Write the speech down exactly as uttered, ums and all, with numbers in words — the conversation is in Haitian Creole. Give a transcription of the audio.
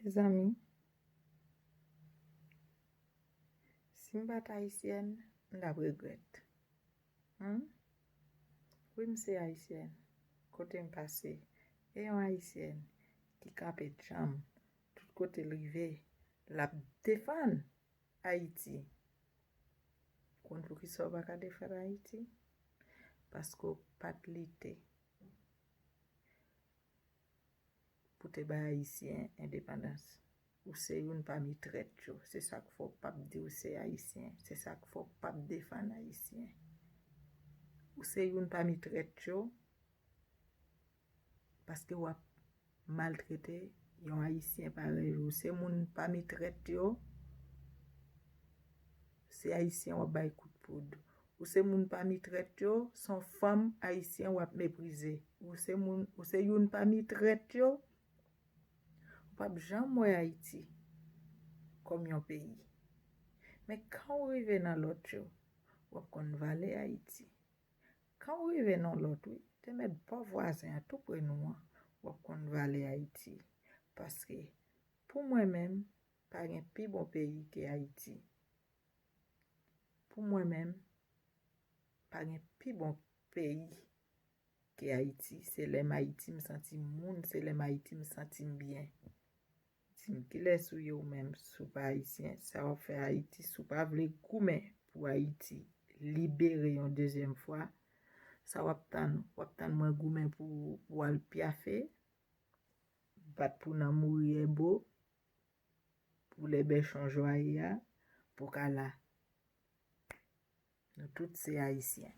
Mezanmi, si m pa t ayisyèn, m t ap regrèt. Hmm? Wi, m se ayisyèn. Kote m pase, e yon ayisyèn ki kanpe djanm tout kote l rive, l ap defann Ayiti. Konn poukisa w pa ka defann Ayiti? Paske w pa t lite pou te bay Ayisyen endepandans. Ou se youn pami trèt yo. Se sa k fè w p ap di w se Ayisyen. Se sa k fè w p ap defann Ayisyen. Ou se youn pami trèt yo paske w ap maltrete yon Ayisyen parèy ou. Se moun pami trèt yo, se Ayisyen w ap bay kout poud. Ou se moun pami trèt yo, se yon fanm Ayisyen w ap meprize. Ou se moun, ou se youn pami trèt yo, ou p ap janm wè Ayiti kòm yon peyi. Men kan w rive nan lòt yo, w ap konn valè Ayiti. Kan w rive nan lòt, wi, te mèt bò vwazen an tou pre nou an, w ap konn valè Ayiti. Paske, pou mwen menm, pa gen pi bon peyi ke Ayiti. Pou mwen menm, pa gen pi bon peyi ke Ayiti. Se lè m Ayiti, m santi m moun, se lè m Ayiti, m santi m byen. Di m, kilès ou ye ou menm, si w pa ayisyen? Sa w ap fè Ayiti, si w pa vle goumen pou Ayiti libere yon dezyèm fwa? Sa w ap tann? W ap tann mwen goumen pou, pou w al pyafe, bat pou nan mouri ebo, pou lè bèchon jwaye a, pou w ka la. Nou tout se ayisyen.